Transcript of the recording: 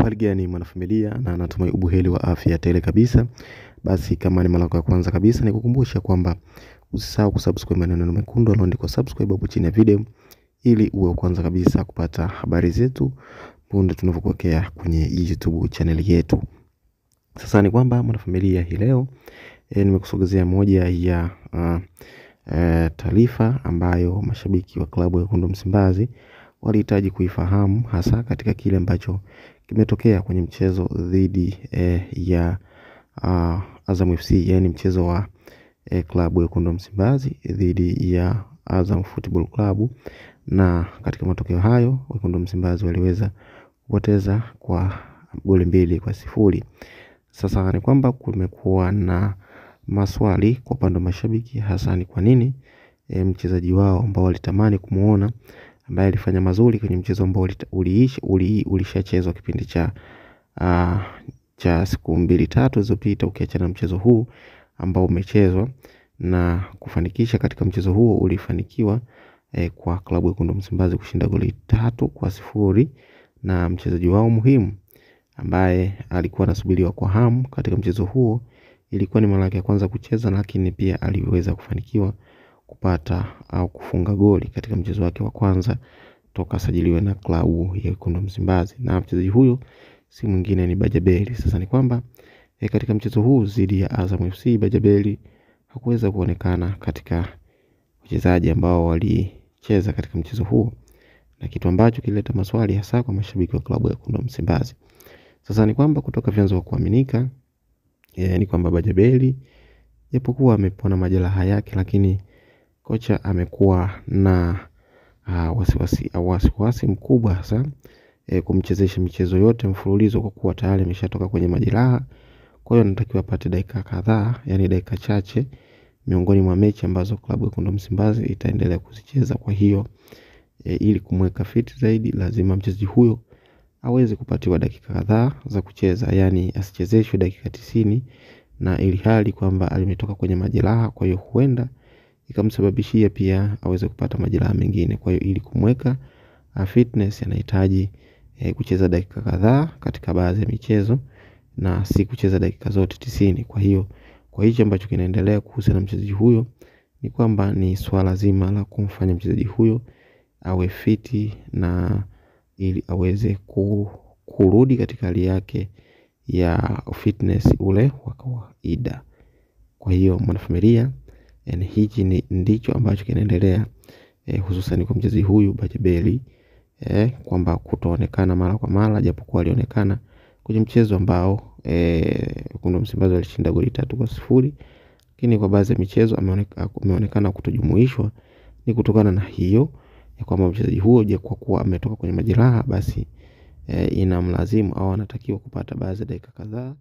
Uhali gani mwanafamilia, na natumai ubuheri wa afya tele kabisa. Basi kama ni mara yako ya kwanza kabisa, nikukumbusha kwamba usisahau kusubscribe maneno mekundu yaliyoandikwa subscribe hapo chini ya video, ili uwe wa kwanza kabisa kupata habari zetu punde tunavyokuwekea kwenye YouTube channel yetu. Sasa ni kwamba mwanafamilia, hii leo nimekusogezea moja ya taarifa ambayo mashabiki wa klabu ya Wekundu Msimbazi walihitaji kuifahamu, hasa katika kile ambacho kimetokea kwenye mchezo dhidi ya Azam FC, yani mchezo wa klabu ya Wekundu Msimbazi dhidi ya Azam Football Club. Na katika matokeo hayo Wekundu Msimbazi waliweza kupoteza kwa goli 2-0. Sasa ni kwamba kumekuwa na maswali kwa upande wa mashabiki, hasa ni kwa nini mchezaji wao ambao walitamani kumuona, ambaye alifanya mazuri kwenye mchezo ambao ulishachezwa kipindi cha siku 2-3 zilizopita, ukiachana mchezo huu ambao umechezwa na kufanikisha katika mchezo huo ulifanikiwa kwa klabu ya Wekundu Msimbazi kushinda goli 3-0, na mchezaji wao muhimu ambaye alikuwa anasubiriwa kwa hamu katika mchezo huo, ilikuwa ni mara yake ya kwanza kucheza, lakini pia aliweza kufanikiwa kupata au kufunga goli katika mchezo wake wa kwanza toka sajiliwe na klabu ya Wekundu Msimbazi, na mchezaji huyo si mwingine ni Bajabeli. Sasa ni kwamba katika mchezo huu dhidi ya Azam FC, Bajabeli hakuweza kuonekana katika wachezaji ambao walicheza katika mchezo huo, na kitu ambacho kilileta maswali hasa kwa mashabiki wa klabu ya Wekundu Msimbazi. Sasa ni kwamba kutoka vyanzo vya kuaminika ni kwamba Bajabeli japokuwa amepona majeraha yake, lakini kocha amekuwa na wasiwasi mkubwa hasa kumchezesha michezo yote mfululizo, kwa kuwa tayari ameshatoka kwenye majeraha. Kwa hiyo anatakiwa apate dakika kadhaa, yani dakika chache miongoni mwa mechi ambazo klabu ya Wekundu Msimbazi itaendelea kuzicheza. Kwa hiyo ili kumweka fit zaidi, lazima mchezaji huyo aweze kupatiwa dakika kadhaa za kucheza, yani asichezeshwe dakika 90, na ili hali kwamba alimetoka kwenye majeraha, kwa hiyo huenda ikamsababishia pia aweze kupata majeraha mengine. Kwa hiyo ili kumweka fitness anahitaji kucheza dakika kadhaa katika baadhi ya michezo na si kucheza dakika zote 90. Kwa hiyo kwa hicho ambacho kinaendelea kuhusu na mchezaji huyo ni kwamba ni swala zima la kumfanya mchezaji huyo awe fiti na ili aweze kurudi katika hali yake ya fitness ule wa kawaida. Kwa hiyo mwanafamilia, hichi ni ndicho ambacho kinaendelea hususan kwa mchezaji huyu Bajabeli, kwamba kutoonekana mara kwa mara, japokuwa alionekana kwenye mchezo ambao Wekundu Msimbazi walishinda goli 3-0, lakini kwa baadhi ya michezo ameonekana kutojumuishwa. Ni kutokana na hiyo ya kwamba mchezaji huyo, je, kwa kuwa ametoka kwenye majeraha, basi inamlazimu au anatakiwa kupata baadhi ya dakika kadhaa.